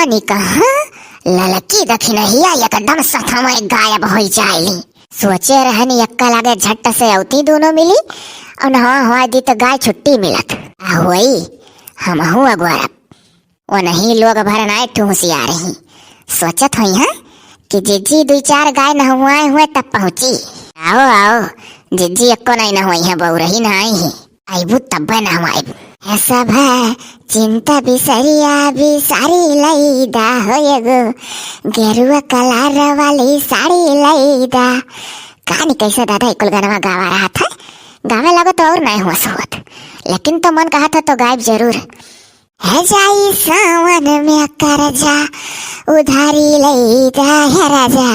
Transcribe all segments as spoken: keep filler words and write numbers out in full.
नी कहा, ललकी दखिनहिया एकदम सथमय गायब होइ जाइली। सोचे रहनी एक्का लागे झट से अउती दुनो मिली, अउर नहवा हवाई दी त गाय छुट्टी मिलत। आ होई, हमहू अगोरब। ओनही लोग भर नाय ठूसिया रही। सोचत होइहैं कि जिज्जी दुइ चार गाय नहवाए हुए तब पहुँची। आओ, आओ, जिज्जी एक्को नाई नहवाइहैं, बउरही नाई ही। अइबू तब्बे नहवाइबू। हे सब चिंता बिसरिया बिसारी लइदा हो एगो गेरुआ कलर वाली साड़ी लइदा। का नी कइसे दादा ई कुल गनवा गावा रहत है। गावे लागो तो अउर नाई होस होत, लेकिन तो मन कहत है तो गाइब जरूर। हे जाई सावन में करजा उधारी लइदा हे राजा,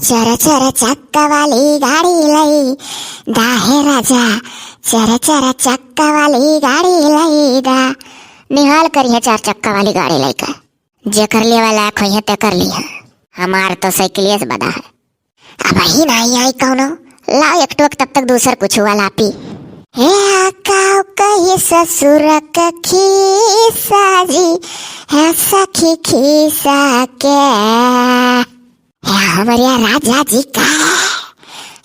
चर चर चक्का वाली गाड़ी लइदा हे राजा, चर चर चक्का वाली गाड़ी लइदा। निहाल करिहैं चार चक्का वाली गाड़ी लइका, जेकर लेवा लायक होइहैं तेकर लिहैं। हमार तो साइकिलिए से बदा है। अबही नाई आई कउनो, लाओ एक टोक तब तक दूसर कुछ वाला पी। हे आकाओ कही ससुर के खीसा जी, हे सखी खीसा के। हे हमरे राजा जी का,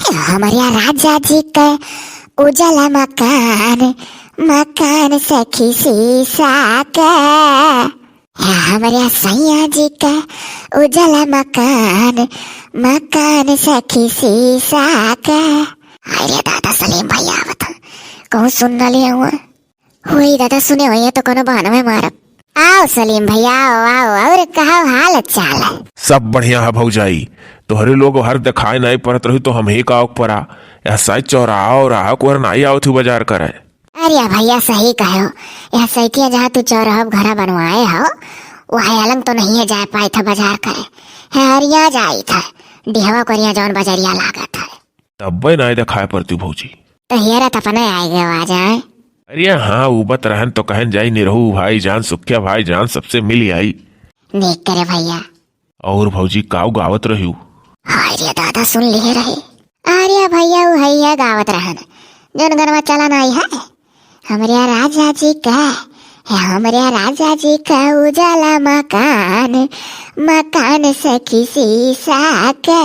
हे हमरे राजा जी के उजला मकान, मकान सखी सीसा के। हे हमरे सैया जी के उजला मकान, मकान सखी सीसा के। अरे दादा सलीम भैया आवत हैं, कहूँ सुन न लिए हुआ। होई दादा सुने होइहैं तो कोनो बहाना में मारब। आओ सलीम भैया, आओ, आओ, अउर कहो हाल चाल? सब बढ़िया है भौजाई, तोहरे लोग हर देखाए नाई परत रही तो हम ही का परा। यह साइज चौराहा और आहा कुहर नाई आवत हूँ बाजार करे। अरे भैया सही कहे हो, यह सैतिया जहाँ तू चौराहा घरा बनवाए हो, वह अलंग तो नहीं है जाए पाए था बाजार करे। है हरिया जाई था, डिहवा करिया जौन बजरिया लागत है। तब्बे नाई देखाए पड़ती भौजी। तो हेरा त अपने आए गए आ जाए। अरे हाँ, उबत रहन तो कहन जाई निरहू भाई जान, सुखिया भाई जान, सबसे मिल आई। नीक करे भैया। और भौजी काऊ गावत रहियो? हाय रे दादा, सुन लिए रहे। अरे भैया, उ हैया गावत रहन, जौन गनवा चला नाई है, हमरे राजा जी का, हे हमरे राजा जी का उजाला मकान, मकान सखी सीसा के।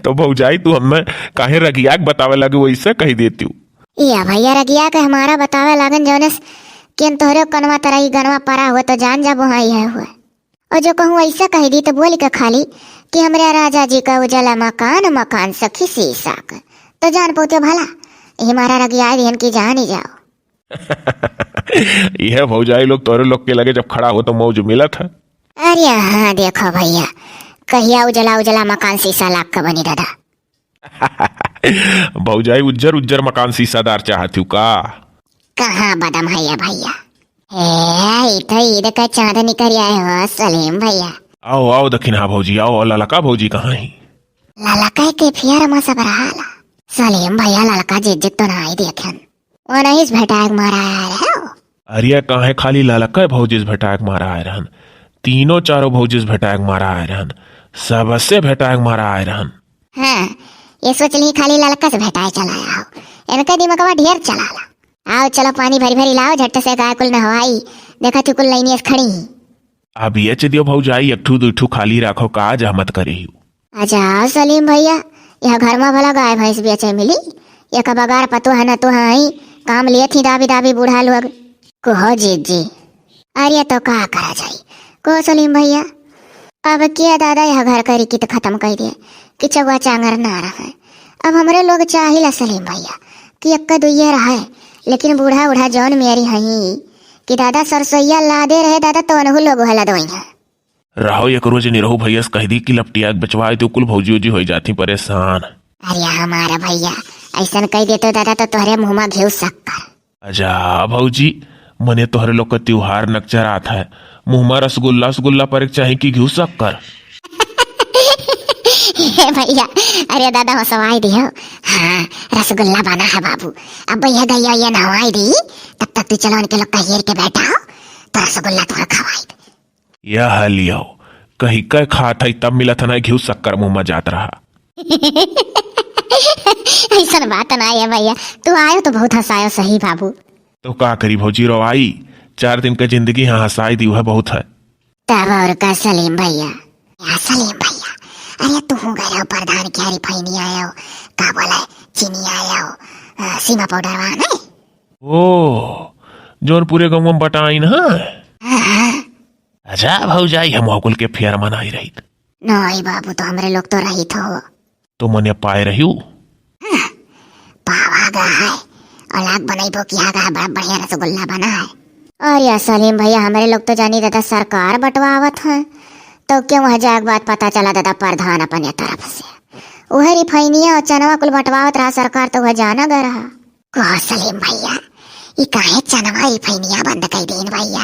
तो भौजाई, तू हमें काहे रगिया के बतावे लगे, वैसे कह देती हूँ। या भैया, रगिया के हमारा बतावे लागन जौने से कि हम तोहरे कनवा तरह ई गनवा परा हुआ तो जान जाबो हाँ यह हुआ। और जो कहूँ ऐसा कह दी तो बोल के खाली कि हमरे राजा जी का उजला मकान, मकान सखी सीसा का, तो जान पौते भला, ये हमारा रगिया दिहन की जान ही जाओ। यह भौजाई लोग तोरे लोग के लगे जब खड़ा हो तो मौज मिलत है। अरे हाँ, देखो भैया, कहिया उजला उजला मकान सीसा लाग के बनी दादा। भौजाई उज्जर उज्जर मकान सीसादार चाहत हूँ का? कहाँ बदम है ये भैया? ए, ई तो ईद का चांद निकल आए हो सलीम भैया। आओ, आओ दखिनहा भौजी, आओ, ललका भौजी कहाँ ही? ललका के फियर में सब रहाला। सलीम भैया ललका जिज्जिक तो नाई देखेन। वो नहीं भेटाए मारा आया है। अरे काहे खाली ललका भौजी से भेटाए मारा आए रहन? तीनों चारों भौजी से भेटाए मारा आए रहन। सबसे भेटाए मारा आए रहन। हाँ, ये सोच ली खाली ललका से भेटाए चला आया हो। इनका दिमागवा ढेर चलाला। आओ चलो पानी भरी भरी लाओ, झट से गाय कुल नहवाई। देखा थी कुल लाइनियस खड़ी ही। अब ये च दियो भौजाई, एक ठू दुई ठू खाली राखो, का जहमत करे ही। अच्छा सलीम भैया, यह घर में भला गाय भैंस बेचे मिली? एक बगार पतोह न तो हई, काम लिए थी दाबी दाबी बूढ़ा लोग। कहो जीत जी। अरे तो का करा जाई, कहो सलीम भैया। अब किया दादा यह घर करी की तो खत्म कर दिए कि चौवा चांगर ना रहे। अब हमरे लोग चाहिला सलीम भैया कि एक्का दुइया रहे, लेकिन बूढ़ा बूढ़ा जौन मेरी हई कि दादा सरसोईया लादे रहे दादा तो अनहु लोग हला दोई है। रहो एक रोज निरहू भैया से कह दी कि लपटिया के बेचवाए दो, कुल भौजी उजी हो जाती परेशान। अरे हमारा भैया, ऐसन कह दे तो दादा तो तोहरे मुँह में घिउ शक्कर। अच्छा भौजी, मने तोहरे लोग का त्योहार नकचरात है, मुँह में रसगुल्ला, रसगुल्ला पर एक चाहे की घिउ शक्कर। हे भैया, अरे दादा हंसवाई दियो। हाँ, रसगुल्ला बना है बाबू। अब भैया गैया ये नहवाई दी, तब तक तू चलो उनके लोग का हेर के बैठा हो, तो रसगुल्ला तुम्हें खवाई दे। यह लियो, कही के खात है तब मिलत है ना घिउ शक्कर मुँह में जात रहा। ऐसन बात ना है भैया, तू आयो तो बहुत हंसायो सही बाबू। तो का करी भौजी रोवाई, चार दिन क जिंदगी हाँ हँसाई दी, उहै बहुत है। तब और का सलीम भैया? या सलीम भैया, अरे तू हूँ गए हो प्रधान के हरी फैनी आयो, का बोले, चीनी आयो, अ, सीमा पाउडर वाला नहीं? ओ, जौन पूरे गाँव में बटाइन, हाँ? हाँ, हाँ। अच्छा भौजाई, हम कुल के फेर मनाई रहित। नहीं बाबू, तो हमरे लोग तो रहित हो। तो मने पाए रहियो? हाँ, पावा गा है, और लाग बनइबो किहा गा है, बड़ा बढ़िया रसगुल्ला बना है। अरे सलीम भैया, हमरे लोग तो जानी दादा सरकार बंटवावत है, तो क्यों वहाँ जाए के बाद पता चला दादा प्रधान अपने तरफ से उहे रिफाइनिया और चनवा कुल बंटवावत रहा सरकार, तो वह जाना गए रहा। कहो सलीम भैया, ई काहे चनवा ई फैनिया बंद कई दीन भैया?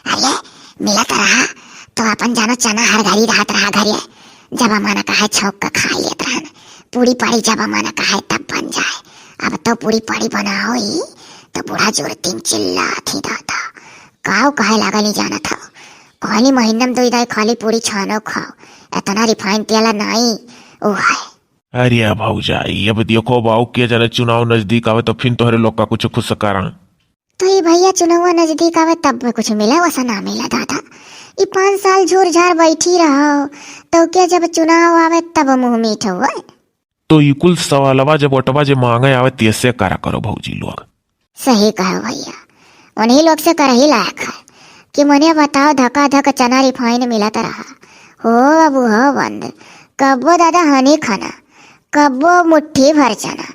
अरे, मिलत रहा तो अपन जानो चना हर घड़ी रहत रहा घरे, जब मन कहे छौंक के खा लेत रहन। पूरी पाड़ी जब मन कहे तब बन जाए। अब तो पूरी पाड़ी बनाओ ही तो बूढ़ा जोर तीन चिल्लात ही दादा। काऊ कहे लागल ही जानत हो, कहली महीना में दो दाई खाली पूरी छानो खाओ, इतना रिफाइन तेल नाई। ओ है। अरे भौजाई, अब देखो बाऊ, के जाने चुनाव नजदीक आवे तो फिर तोहरे लोग का कुछ खुश करा। तो ये भैया चुनाव नजदीक आवे तब कुछ मिले, वैसा ना मिले दादा। ये पाँच साल झूर झार बैठी रहो, तो क्या जब चुनाव आवे तब मुँह मीठ हुए? तो ई कुल सवालवा जब वोटवा जे मांगे आवे, तेसे करा करो भौजी लोग। सही कहो भैया, उन्हीं लोग से करही लायक है कि मने बताओ, धका धक चना रिफाइन मिलत रहा, हो अब हो बंद, कब्बो दादा हनी खाना, कब्बो मुट्ठी भर चना,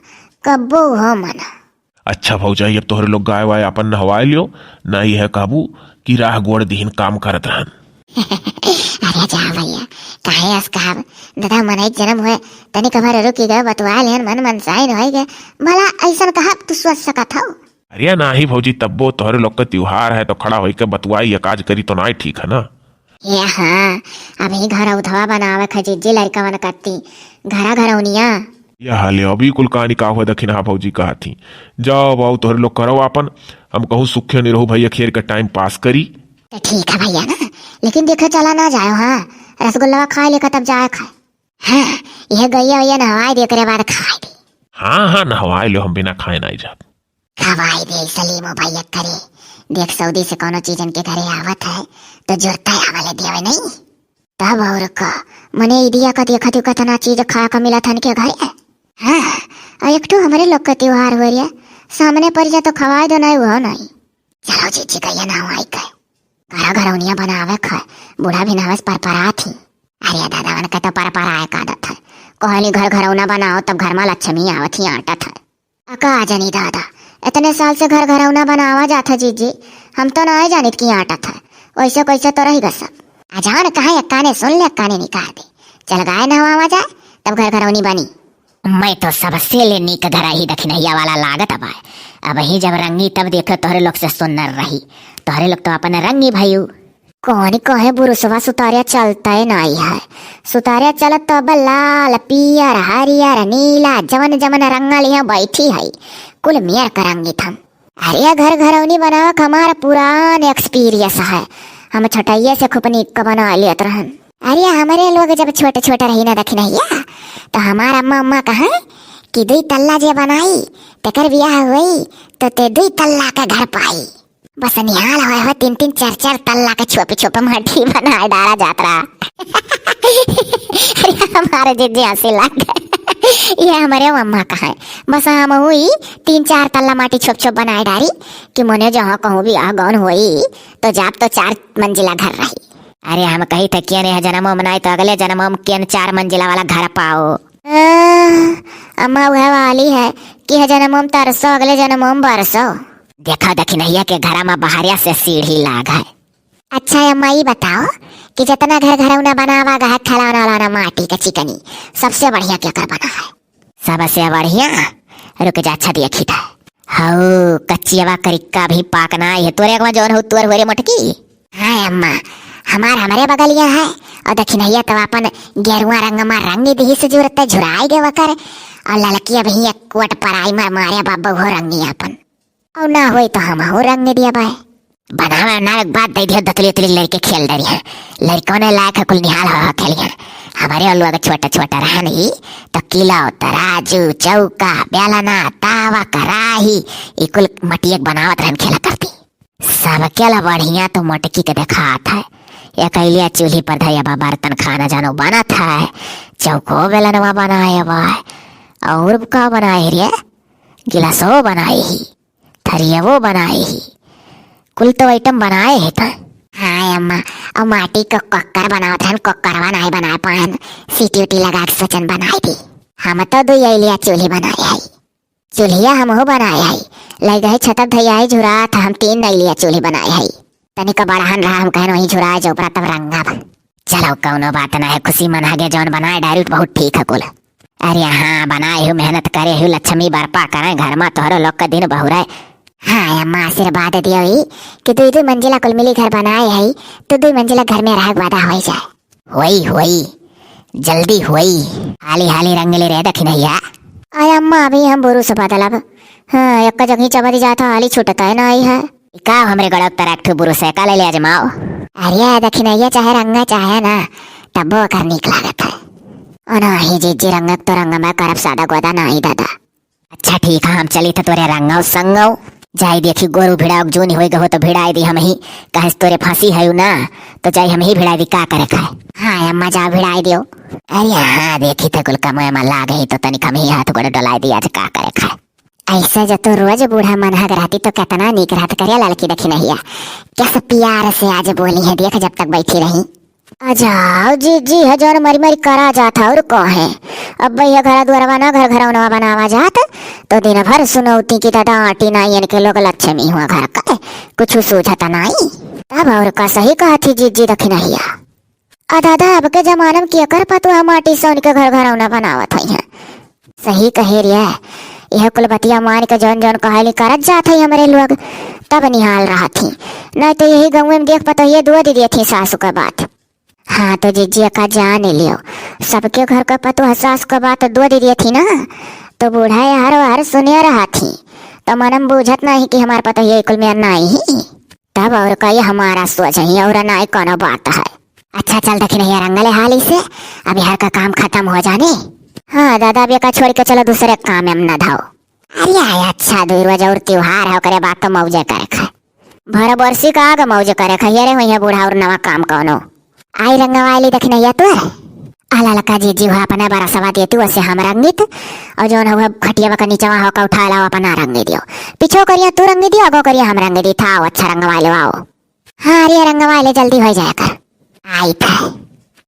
कब्बो हो मना। अच्छा भौजाई, अब तोहरे लोग गाय वाय आपन नहवाए लियो, ना यह कहबू कि राह गोड़ दिहिन काम करत रहन। अरे जा भैया, काहे अस कहब? दादा मनई के जन्म हुए, तनी कभर रुकी गए, बतुआ लेन, मन मनसाइन होई गए। भला ऐसन कहब तू सोच सकत हो? अरे नाही भौजी, तब्बो तोहरे लोग के त्योहार है तो खड़ा होई के बतुआई या काज करी तो नाही ठीक है ना? ये हाँ, अभी घर उधवा बनावे ख जिज्जी लड़का मन करती, घरा घरौनिया। या हाले अभी कुल कहानी का हुआ दखिन हा भौजी कहा थी। जाओ बाऊ तोहरे लोग करो आपन, हम कहूँ सुखे नहीं रहू भैया खेर के टाइम पास करी। तो ठीक है भैया ना, लेकिन देखे चला ना जाओ हाँ, रसगुल्ला खाए लेकर तब जाए खाए। हाँ, यह गैया वैया नहवाए दे, एकरे बाद खाए दे। हाँ, हाँ, नहवाए लो, हम बिना खाए नाई जाब। खवाए दे सलीमो भैया करे। देख सऊदी से कौनो चीजन के घरे आवत है, तो जुरता है आवले देवे नहीं। तब और का, मने इदिया का देखत हूँ कितना चीज खाए का मिला थन के घरे। हाँ, और एक ठो हमरे लोग का त्योहार हो रहा, सामने पर जा तो खवाए दो नहीं, वो नहीं। चलो जीजी गैया नहवाई के। घरा घरौनिया बनावे ख, बूढ़ा भी नहवस परपरात ही। अरे दादा, उनके तो परपराए का आदत है। कहली घर घरौना बनाओ, तब घर में लक्ष्मी आवत ही आटत है। अका जनी दादा, इतने साल से घर घरौना बनावा जात है जीजी, हम तो ना जानित की आटत है। वैसे कैसे तो रही गसब। अजान कहाँ अक्का ने सुन ले, अक्का ने निकाल दे। चल गाय नहवावा जाए, तब घर घरौनी बनी। मैं तो सबसे ले नीक घर ही दखिनहिया वाला लागत बा। अब ही जब रंगी तब देखो तोहरे लोग से सुन्नर रही। तोहरे लोग तो अपन रंगी भयू। कौन कहे बुरुसवा सुतारिया चलते नाई है। सुतारिया चलत तो अब लाल, पियर, हरियर, नीला, जवन जवन रंगा लिया बैठी है। कुल मियर करंगी थम। अरे घर घरौनी बनावक हमार पुरान experience है। हम छोटैया से खूब नीक क बना लेत रहन। अरे हमरे लोग जब छोट छोट रही ना दखिनहिया, तो हमार अम्मा अम्मा कहे कि दुई तल्ला जे बनाई, तेकर बियाह होई, तो ते दुई तल्ला के घर पाई। बस निहाल होए हो, तीन तीन चार चार तल्ला के छोपे छोपे माटी बनाए डारा जात रहा। अरे हमारे जीजी हंसी लाग गए। ये हमरे अम्मा कहे, बस हम हुई तीन चार तल्ला माटी छोप छोप बनाए डारी कि मने जहाँ कहूँ बियाह गौन होई, तो जाब तो चार मंजिला घर रही। अरे हम कही थे, कियन यह जन्म में नाई तो अगले जन्म में कियन चार मंजिला वाला घर पाओ। आह, अम्मा वह वाली है कि यह जन्म में तरसो, अगले जन्म में बरसो। देखा दखिनहिया के घरा में बहरिया से सीढ़ी लाग है। अच्छा अम्मा, ई बताओ कि जितना घर घरौना बनावा गा है, खिलौना उलौना माटी का चिकनी, सबसे बढ़िया केकर बना है? सबसे बढ़िया? रुक जा, अच्छा देखी था। हऊ, कच्चियवा करिक्का भी पाकना है, तोरे अगवा जौन हो, तोर हो रे मोटकी। हाँ अम्मा, हमार हमरे बगलिया है, और दखिनहिया तो अपन गेरुआ रंग मा रंग दिही से जुरते झुराई गए वकर, और ललकी अभी एक कोट पराई मार मारे बाबू हो रंगी अपन। और ना होई तो हम हो रंग दिया बाय। बनावे ना एक बात दे दिया, दतली उतली लड़के खेल डरी है। लड़कों ने लायक है कुल निहाल हो खेली है। हमारे और लोग छोटा छोटा रहन ही तो किलो, तराजू, चौका, बेलना, तावा, कराही, ई कुल मटिया के बनावत रहन खेला करती। सबके ला बढ़िया तो मोटकी के देखात है। एकैलिया चूल्ही पर धैया बा बर्तन खाना जानो बनत है, चौको बेलनवा बनाए बा, और का बनाए रे? गिलासो बनाए ही, थरियवो बनाए ही, कुल तो आइटम बनाए ही त। हाँ अम्मा, और माटी के कक्कर बनावत रहन, कक्करवा नाहीं बनाए पाएन, सीटी उटी लगा के सोचन बनाए दी। हम तो दुई अइलिया चूल्ही बनाए हई। चूल्हिया हमहू बनाए हई, लइ गए छतप धैया ही झुरात, हम तीन अइलिया चूल्ही बनाए हई। तनिक बड़हन रहा, हम कहन वहीं झुराए जो ओपरा तब रंगब। चलो कौनो बात ना है, खुशी मन हगे जौन बनाए डारिउ बहुत ठीक है कुल। अरे हाँ, बनाए हू, मेहनत करे हू, लक्ष्मी बरपा करे घर मा, तोहरो लोग का दिन बहुरे। हाँ अम्मा, आशीर्वाद दियो ई कि दुई दुई मंजिला कुल मिली घर बनाए हई, तो दुई मंजिला घर में रहक वादा होई जाए। होई होई, जल्दी होई। हाली हाली रंग ले रे दखिनैया। आय अम्मा, अभी हम बुरुस बदलब। हाँ, एक जगह चबरी जात है, हाली छूटत है ना आई है। ई का हमरे गड़क तरह एक ठो बुरुस है, का ले ले आजमाओ। अरे दखिनैया चाहे रंगा चाहे ना, तब्बो ओकर नीक लागत है। ओ नाही जीजी, रंगक तो रंग मैं करब, सादा गोदा नाही दादा। अच्छा ठीक है, हम चली थे तोरे रंगव संगव। जाई देखी गोरू भिड़ाव जूनी होई गहो तो भिड़ाई दी हम ही। कहेस तोरे फांसी है ना, तो जाई हम ही भिड़ाई दी, का करे खाए। हाँ अम्मा, जाओ भिड़ाई दियो। अरे हाँ, देखी थे कुल कमवे में लाग ही तो तनिक हम ही हाथ गोड़ डोलाई दी आज, का करे खाए। ऐसे जो तू रोज बूढ़ा मनहग रहती तो कितना नीक रहत करे ललकी दखिनैया। कैसे प्यार से आज बोली है, देख जब तक बैठी रही। आ जाओ जीजी, है जौन मरी मरी करा जात है और कहे। अब भैया घर दुआरवा ना घर घरौनवा बनावा जात, तो दिन भर सुनौती कि दादा आटी नाई इनके लोग लक्ष्मी हुआ घर का, कुछ सूझत नाई। तब और का सही कहत ही जीजी दखिनैया। आ दादा, अब के जमाना में केकर पतोह माटी से उनके घर घरौना बनावत होई हैं। सही कहे रे, यह कुल बतिया मान के जौन जौन कहली करत जात है हमरे लोग, तब निहाल रहत ही। नहीं तो यही गाँव में देख पतोहिए दुआ दे दिए थी सासू का बात। हाँ तो जीजी का जान लियो, सबके घर का पतोह सास का बात दुआ दे दिए थी ना, तो बूढ़ा हर हर सुने रहा थी, तो मनम बूझत नहीं कि हमार पतोहिए कुल में नाई ही। तब और का, ये हमारा सोच है और नाई कोनो बात है। अच्छा चल दखिनैया रंगले हाली से, अब यहाँ का काम खत्म हो जाने। हाँ दादा, अब एका छोड़ के चलो दूसरे काम में ना धाओ। अरे आय अच्छा, दुई रोज और त्योहार है, ओकरे बाद तो मौजे करे खाए। भर बरसी का आग मौजे करे खाए, अरे वही बूढ़ा और नवा काम कौनो। आई रंगवाली दखिनैया तू। आ ललका जीजी हुआ अपना बरसवा देती, वैसे हम रंगित, और जौन हुआ खटिया का नीचवा हो का उठा लाओ अपना रंगी दियो। पीछो करिया तू रंगी दियो, आगो करिया हम रंगी दी था, आओ अच्छा रंगवाले आओ। हाँ अरे रंगवाले जल्दी हो जाए कर। आई था।